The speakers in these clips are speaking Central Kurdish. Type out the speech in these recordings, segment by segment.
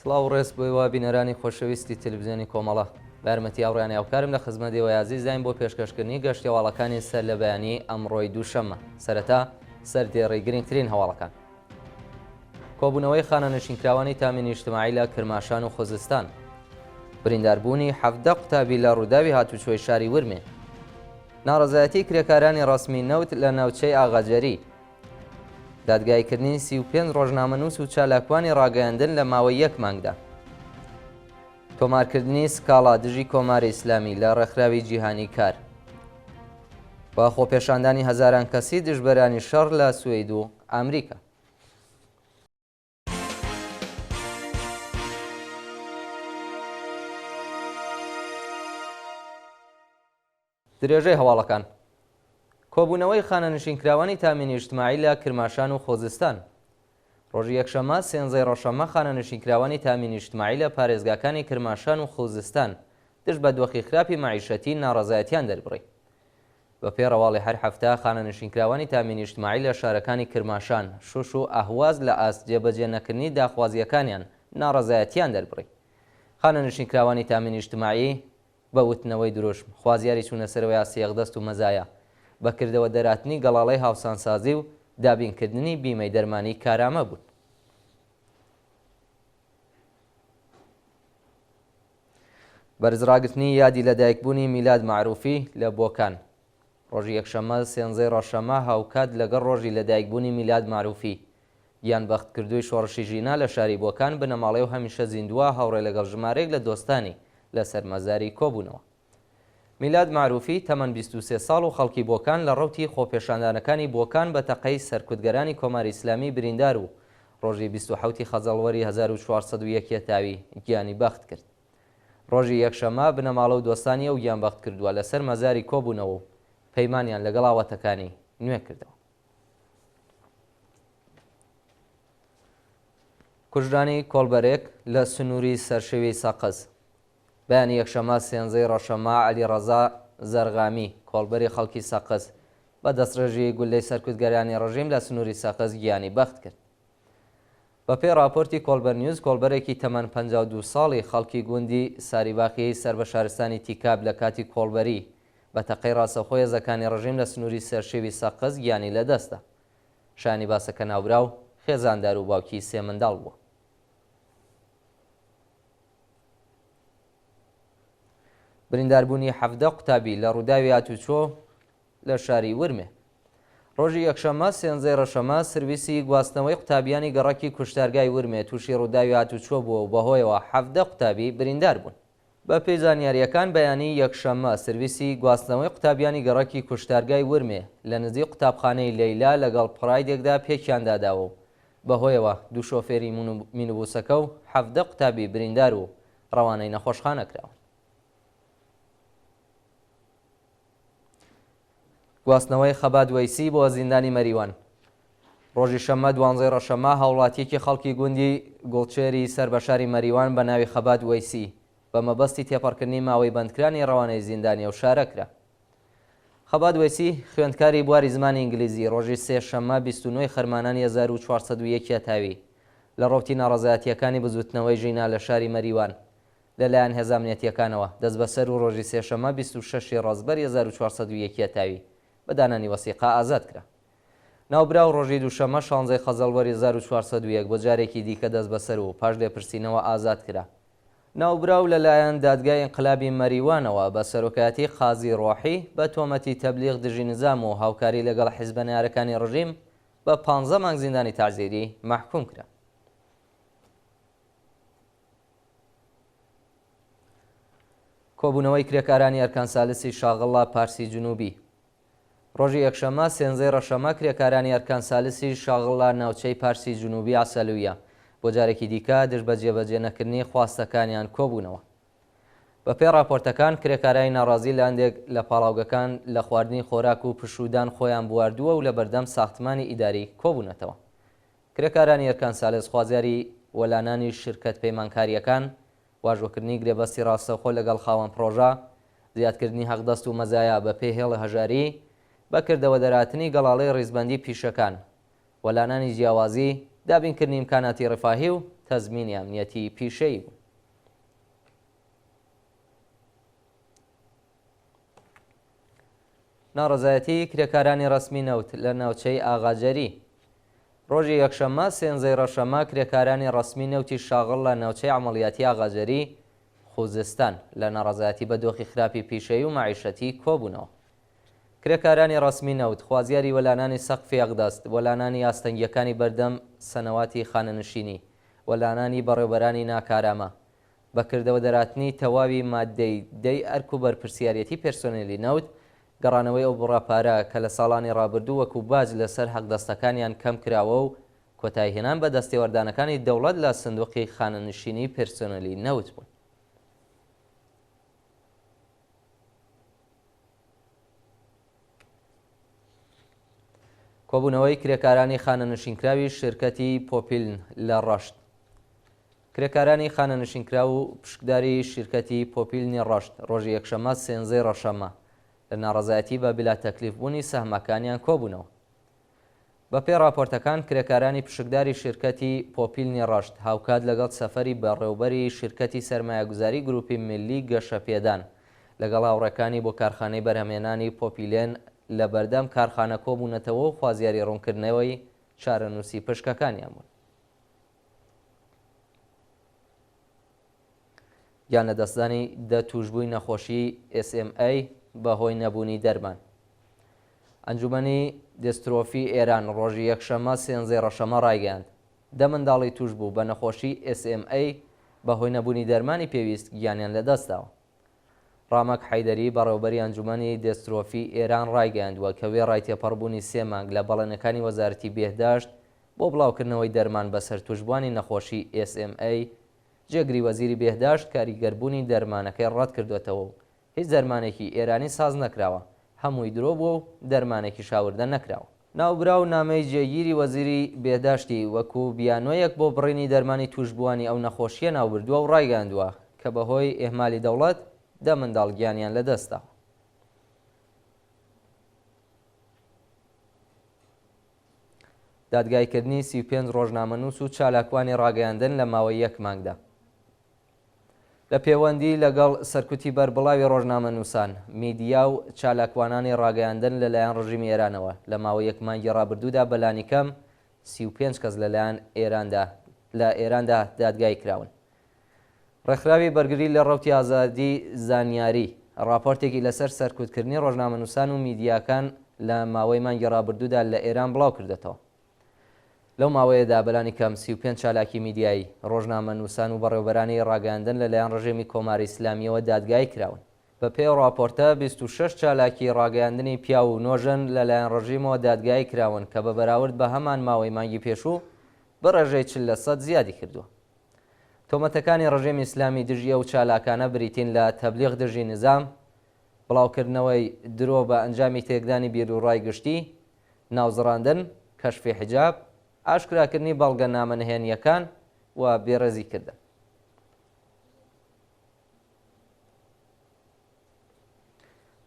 سڵاو و ڕێز بۆ ئێوە بینەرانی خۆشەویستی تەلەفزیۆنی کۆمەڵە. بە یارمەتی هاوڕێیانی هاوکارم لە خزمەت ئێوەی ئازیزداین بۆ پێشکەشکردنی گەشتیەواڵەکانی سەر لە بەیانی ئەمڕۆی دووشەممە. سەرەتا سەردێڕی گرنگترین هەواڵەکان. کۆبوونەوەی خانەنشینکراوانی تامین ئیجتماعی لە کرماشان و خوزستان. برینداربوونی 17 قوتابی لە ڕووداوی هاتوچۆی شاری ورمێ. ناڕەزایەتی کرێکارانی ڕەسمی نەوت لە ناوچەی ئاغاجەری. دادگاییکردنی 35 ڕۆژنامەنووس و چالاکوانی ڕاگەیاندن لە ماوەی یەک مانگدا. تۆمارکردنی سکاڵا دژی کۆماری ئیسلامی لە ڕێکخراوی جیهانی کار. و خۆپێشاندانی هەزاران کەسی دژبەرانی شەڕ لە سوید و ئامریکا. درێژەی هەواڵەکان. کۆبوونەوەی خانەنشینکراوانی تامینی ئیجتماعی لە کرماشان و خوزستان. ڕۆژی یەکشەممە سێنزەی ڕەشەممە خانەنشینکراوانی تامینی ئیجتماعی لە پارێزگاکانی کرماشان و خوزستان دژ بە دۆخی خراپی مەعیشەتی ناڕەزایەتیان دەربڕی. بە پێی ڕەواڵی هەر هەفتە خانەنشینکراوانی تامینی ئیجتماعی لە شارەکانی کرماشان، شوش و ئەهواز لە ئاست جێبەجێ نەکردنی داخوازییەکانیان ناڕەزایەتیان دەربڕی. خانەنشینکراوانی تامینی ئیجتماعی بە وتنەوەی دروشم، خوازیاری چوونەسەرەوەی ئاستی یەکدەست و مەزایا، بە کردەوە دەراتنی گەڵاڵەی هاوسانسازی و دابینکردنی بیمەی دەرمانی کارامە بوون. بەرزڕاگرتنی یادی لەدایکبوونی میلاد مەعروفی لە بۆکان ڕۆژی یەکشەممە سێنزەی ڕەشەمە هاوکات لەگەڵ ڕۆژی لەدایکبوونی میلاد مەعروفی گیانبەختکردووی شۆڕشی ژینا لە شاری بۆکان بنەماڵەی و هەمیشە زیندووە هاوڕێ لەگەڵ ژمارەیەک لە دۆستانی لەسەر مەزاری کۆبوونەوە. میلاد مەعروفی تەمەن 23 ساڵ و خەڵکی بۆکان لە ڕەوتی خۆپێشاندانەکانی بۆکان بە تەقەی سەرکوتگەرانی کۆماری ئیسلامی بریندار و ڕۆژی 27 ی خەزەڵوەری 1401 یەتاوی گیانی بەخت کرد. ڕۆژی یەکشەممە بنەماڵە و دۆستانی ئەو گیانبەختکردووە لەسەر مەزاری کۆبوونەوە و پەیمانیان لەگەڵ ئاواتەکانی نوێ کردەوە. کوژرانی کۆڵبەرێک لە سنووری سەرشێوی سەقز. بەیانی یەکشەممە سێنزەی ڕەشەممە عەلی ڕەزا زەرغامی، کۆڵبەری خەڵکی سەقز، بە دەستڕێژی گوللەی سەرکوتگەرانی ڕژیم لە سنووری سەقز گیانی بەخت کرد. بەپێی ڕاپۆرتی کۆڵبەر نیوز، کۆڵبەرێکی تەمەن 52 ساڵی خەڵکی گوندی ساریباخی سەر بە شارستانی تیکاب لە کاتی کۆڵبەری بە تەقەی ڕاستەوخۆی هێزەکانی ڕژیم لە سنووری سەرشێوی سەقز گیانی لەدەستدا. شایانی باسە کە ناوبراو خێزاندار و باوکی سێ منداڵ بووە. برینداربوونی 17 قوتابی لە ڕووداوی هاتوچۆ لە شاری ورمێ. ڕۆژی یەکشەممە سێنزەی ڕەشەمە سرویسی گواستنەوەی قوتابیانی گەڕەکی کوشتارگای ورمێ تووشی ڕووداوی هاتوچۆ بووە و بەهۆیەوە 17 قوتابی بریندار بوون. بەپێی زانیارییەکان بەیانی یەکشەممە سرویسی گواستنەوەی قوتابیانی گەڕەکی کوشتارگای ورمێ لە نزیک قوتابخانەی لەیلا لەگەڵ پرایدێکدا پێکیانداداوە و بەهۆیەوە دوو شۆفێری مینوبوسەکە و 17 قوتابی بریندار و ڕەوانەی نەخۆشخانە کراون. گواستنەوەی خەبات وەیسی بۆ زیندانی مەریوان. ڕۆژی شەممە دوانزەی ڕەشەمە هاوڵاتییەکی خەڵکی گوندی گوڵچێری سەر بە شاری مەریوان بە ناوی خەبات وەیسی بە مەبەستی تێپەڕکردنی ماوەی بەندکرانی ڕەوانەی زیندانی ئەو شارە کرا. خەبات وەیسی خوێندکاری بواری زمانی ئینگلیزی ڕۆژی سێ شەممە 29 ی خەرمانانی 1401 هەتاوی لە ڕەوتی ناڕەزایەتییەکانی بزووتنەوەی ژینا لە شاری مەریوان لە لایەن هێزە ئەمنیەتییەکانەوە دەستبەسەر و ڕۆژی سێشەممە 26 ی ڕەزبەری 1401 هەتاوی بە دانانی وەسیقە ئازاد کرا. ناوبراو ڕۆژی دووشەممە شانزەی خەزەڵوەری 1401 بۆ جارێکی دیکە دەستبەسەر و پاش لێپرسینەوە ئازاد کرا. ناوبراو لە لایەن دادگای ئینقلابی مەریوانەوە بە سەرۆکایەتی قازی ڕۆحی بە تۆمەتی تەبلیغ دژی نزام و هاوکاری لەگەڵ حیزبە نەیارەکانی ڕژیم بە پانزە مانگ زیندانی تەعزیری مەحکووم کرا. کۆبوونەوەی کرێکارانی ئەرکان سالسی شاغڵ لە پارسی جنوبی ڕۆژی یەکشەممە سێنزەی ڕەشەمە کرێکارانی ئەرکان سالسی شاغڵ لە ناوچەی پارسی جنوبی عەسەلویە بۆ جارێکی دیکە دژ بە جێبەجێ نەکردنی خواستەکانیان کۆبوونەوە. بەپێی ڕاپۆرتەکان کرێکارانی ناڕازی لە هەندێک لە پاڵاوگەکان لە خواردنی خۆراک و پشوودان خۆیان بواردووە و لەبەردەم ساختمانی ئیداری کۆبوونەتەوە. کرێکارانی ئەرکان سالس خوازیاری وەلانانی شرکەت پەیمانکارییەکان، واژۆکردنی گرێبەستی ڕاستەوخۆ لەگەڵ خاوەن پڕۆژە، زیادکردنی حەقدەست و مەزایا بەپێی هێڵ هەژاری، بە کردەوە دەرهاتنی گەڵاڵەی ڕیزبەندی پیشەکان، وەلانانی جیاوازی، دابینکردنی ئیمکاناتی ڕفاهی و. تەزمینی ئەمنیەتی پیشەیی بوون. ناڕەزایەتیی کرێکارانی ڕەسمی نەوت لە ناوچەی ئاغاجەری. ڕۆژی یەکشەممە سێنزەی ڕەشەمە کرێکارانی ڕەسمی نەوتی شاغڵ لە ناوچەی عەمەڵیاتی ئاغاجەری خوزستان لە ناڕەزایەتی بە دۆخی خراپی پیشەیی و مەعیشەتی کۆبوونەوە. کرێکارانی ڕەسمی نەوت خوازیاری وەلانانی سەقفی ئەقدەست، وەلانانی ئاستەنگییەکانی بەردەم سەنەواتی خانەنشینی، وەلانانی بەڕێوبەرانی ناکارامە، بە کردەوە دەراتنی تەواوی ماددەی دەی ئەرک و بەرپرسیاریەتی پێرسۆنێلی نەوت، گەڕانەوەی ئەو بڕە پارە کە لە ساڵانی ڕابردوو وەکو باج لەسەر حەقدەستەکانیان کەم کراوە و کۆتاییهێنان بە دەستێوەردانەکانی دەوڵەت لە سندوقی خانەنشینی پێرسۆنێلی نەوت بوون. کۆبوونەوەی کرێکارانی خانەنشینکراوی شرکەتی پۆپیلن لە ڕەشت. کرێکارانی خانەنشینکراو و پشکداری شیرکەتی پۆپیلنی ڕەشت ڕۆژی یەکشەممە سێنزەی ڕەشەممە لە ناڕەزایەتی بە بلاتەکلیف بوونی سەهمەکانیان کۆبوونەوە. بە پێی ڕاپۆرتەکان کرێکارانی پشکداری شیرکەتی پۆپیلنی ڕەشت هاوکات لەگەڵ سەفەری بەڕێوبەری شیرکەتی سەرمایەگوزاری گروپی میللی گەشەپێدان لەگەڵ هاوڕێکانی بۆ کارخانەی بەرهەمهێنانی پۆپیلێن لە بەردەم کارخانە کۆبوونەتەوە و خوازیاری ڕوونکردنەوەی چارەنووسی پشکەکانیان بوون. گیانلەدەستدانی دە تووشبووی نەخۆشیی SMA بەهۆی نەبوونی دەرمان. ئەنجومەنی دێسترۆفی ئێران ڕۆژی یەکشەممە سێنزەی ڕەشەمە ڕایگەیاند، دە منداڵی تووشبوو بە نەخۆشیی SMA بەهۆی نەبوونی دەرمانی پێویست گیانیان لەدەستداوە. ڕامەک حەیدەری، بەڕێوەبەری ئەنجومەنی دێسترۆفی ئێران ڕایگەیاندووە کە وێڕای تێپەڕبوونی سێ مانگ لە بەڵێنەکانی وەزارەتی بێهداشت بۆ بڵاوکردنەوەی دەرمان بەسەر تووشبووانی نەخۆشی SMA، جێگری وەزیری بێهداشت کاریگەربوونی دەرمانەکەی ڕەتکردۆتەوە و هیچ دەرمانێکی ئێرانی ساز نەکراوە، هەمووی درۆ بووە و دەرمانێکیش هاوردە نەکراوە. ناوبراو نامەی جێگیری وەزیری بێهداشتی وەکوو بیانۆیەک بۆ بڕینی دەرمانی تووشبووانی ئەو نەخۆشییە ناوبردووە و ڕایگەیاندووە کە بەهۆی ئیهمالی دەوڵەت دە منداڵ گیانیان لەدەستداوە. دادگاییکردنی 35 ڕۆژنامەنووس و چالاکوانی ڕاگەیاندن لە ماوەی یەک مانگدا. لە پێوەندی لەگەڵ سەرکوتی بەربڵاوی ڕۆژنامەنووسان، میدیا و چالاکوانانی ڕاگەیاندن لەلایەن ڕژیمی ئێرانەوە، لە ماوەی یەک مانگی ڕابردوودا بەلانیکەم 35 کەس لەلایەن ئێراندا لە ئێراندا دادگایی کراون. ڕێکخراوی بەرگری لە ڕەوتی ئازادی زانیاری، ڕاپۆرتێکی لەسەر سەرکوتکردنی ڕۆژنامەنووسان و میدیاکان لە ماوەی مانگی ڕابردوودا لە ئێران بڵاوکردۆتەوە. لەو ماوەیەدا بەلانیکەم 35 چالاکی میدیایی، ڕۆژنامەنووسان و بەڕێوەبەرانی ڕاگەیاندن لەلایەن ڕژێمی کۆماری ئیسلامییەوە دادگایی کراون. بەپێی ڕاپۆرتە، 26 چالاکی ڕاگەیاندنی پیاو و نۆ ژن لەلایەن ڕژیمەوە دادگایی کراون کە بە بەراورد بە هەمان ماوەی مانگی پێشوو بە ڕێژەی 40 لەسەد زیادی کردووە. تۆمەتەکانی ڕژێمی ئیسلامی دژی ئەو چالاکانە بریتین لە تەبلیغ دژی نیزام، بڵاوکردنەوەی درۆ بە ئەنجامی تێکدانی بیروڕای گشتی، ناوزڕاندن، کەشفی حیجاب، ئاشکراکردنی بەڵگەنامە نهێنییەکان و بێڕێزیکردن.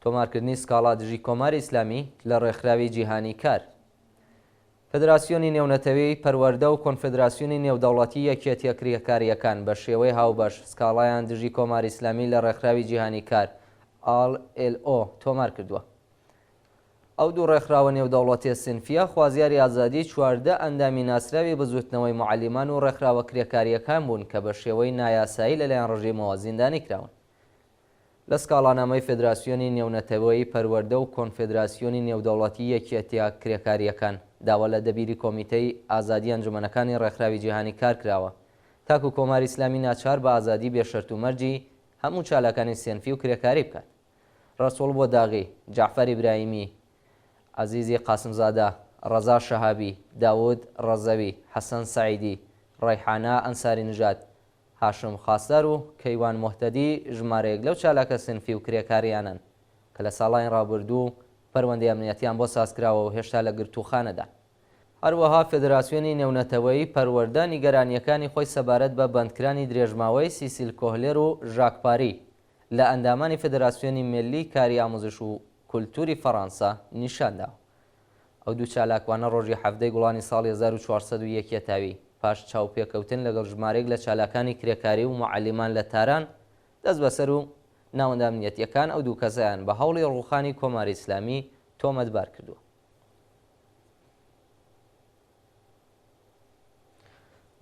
تۆمارکردنی سکاڵا دژی کۆماری ئیسلامی لە ڕێکخراوی جیهانی کار. فدراسیۆنی نێونەتەوەی پەروەردە و کۆنفدراسیۆنی نێودەوڵەتی یەکیەتیە کرێکارییەکان بە شێوەی هاوبەش سکاڵایان دژی کۆماری ئیسلامی لە ڕێکخراوی جیهانی کار، ILO، تۆمار کردووە. ئەو دوو ڕێکخراوە نێودەوڵەتیە سینفییە خوازیاری ئازادیی 14 ئەندامی ناسراوی بزووتنەوەی موعەلیمان و ڕێکخراوە کرێکارییەکان بوون کە بە شێوەی نایاسایی لەلایەن ڕژیمەوە زیندانی کراون. لە سکاڵانامەی فێدراسیۆنی نێونەتەوەیی پەروەردە و کۆنفێدراسیۆنی نێودەوڵەتی یەکیەتیە کرێکارییەکان داوا لە دەبیری کۆمیتەی ئازادی ئەنجومەنەکانی ڕێکخراوی جیهانی کار کراوە تاکوو کۆماری ئیسلامی ناچار بە ئازادی بێ شەرت و مەرجی هەموو چالاکانی سێنفی و کرێکاری بکات. ڕەسووڵ بۆداغی، جەعفەر ئیبراهیمی، عەزیزی قاسمزادە، ڕەزا شەهابی، داوود ڕەزەوی، حەسەن سەعیدی، ڕەیحانە ئەنسارینژاد، هاشم خاستار و کەیوان موهتەدی ژمارەیەک لەو چالاکە سنفی و کرێکارییانەن کە لە ساڵانی ڕابردوو پەروەندەی ئەمنیەتیان بۆ سازکراوە و هێشتا لە گرتووخانەدان. هەروەها فێدراسیۆنی نێونەتەوەیی پەروەردە نیگەرانییەکانی خۆی سەبارەت بە بەندکرانی درێژماوەی سیسیل کۆهلێر و ژاک پاری لە ئەندامانی فێدراسیۆنی مێللی کاری ئاموزش و کولتووری فەڕانسە نیشان داوە. ئەو دوو چالاکوانە ڕۆژی حەڤدەی گوڵانی ساڵی 1401 یەتاوی. پاش چاوپێکەوتن لەگەڵ ژمارەیەک لە چالاکانی کرێکاری و موعەلیمان لە تاران دەستبەسەر و ناوەندە ئەمنیەتییەکان ئەو دوو کەسەیان بە هەوڵی ڕووخانی کۆماری ئیسلامی تۆمەتبار کردووە.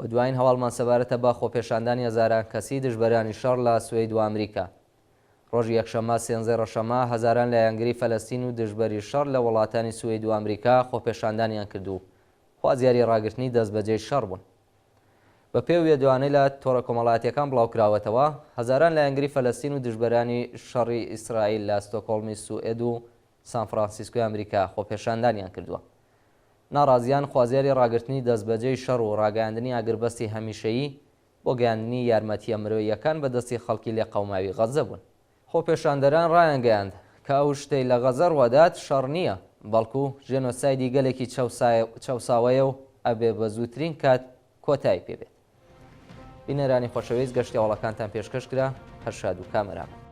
و دوایین هەواڵمان سەبارەتە بە خۆپێشاندانی هەزاران کەسی دژبەرانی شەڕ لە سوید و ئەمریکا. ڕۆژی یەکشەممە سێنزەی ڕەشەمە هەزاران لایەنگری فەلەستین و دژبەری شەڕ لە وڵاتانی سوید و ئەمریکا خۆپێشاندانیان کرد و خوازیاری ڕاگرتنی دەستبەجێی شەڕ بوون. بە پێی ئەو وێدوانەی لە تۆڕە کۆمەڵایەتییەکان بڵاوکراوەتەوە، هەزاران لایەنگری فەلەستین و دژبەرانی شەڕی ئیسرائیل لە ستۆکهۆڵمی سوئد و سانفرانسیسکۆی ئەمریکا خۆپێشاندانیان کردووە. ناڕازیان خوازیاری ڕاگرتنی دەستبەجێی شەڕ و ڕاگەیاندنی ئاگربەستی هەمیشەیی بۆ گەیاندنی یارمەتییە مرۆییەکان بە دەستی خەڵکی لێقەوماوی غەززە بوون. خۆپێشاندەران ڕایانگەیاند کە ئەو شتەی لە غەزە ڕوەدات شەڕ نییە، بەڵکو ژێنۆسایدی گەلێکی چەوساوەیە و ئەبێ بە زووترین کات کۆتایی پێ بێت. بینەرانی خۆشەویست گەشتی هەواڵەکانتان پێشکەش کرا، هەر شاد و کامەران بن.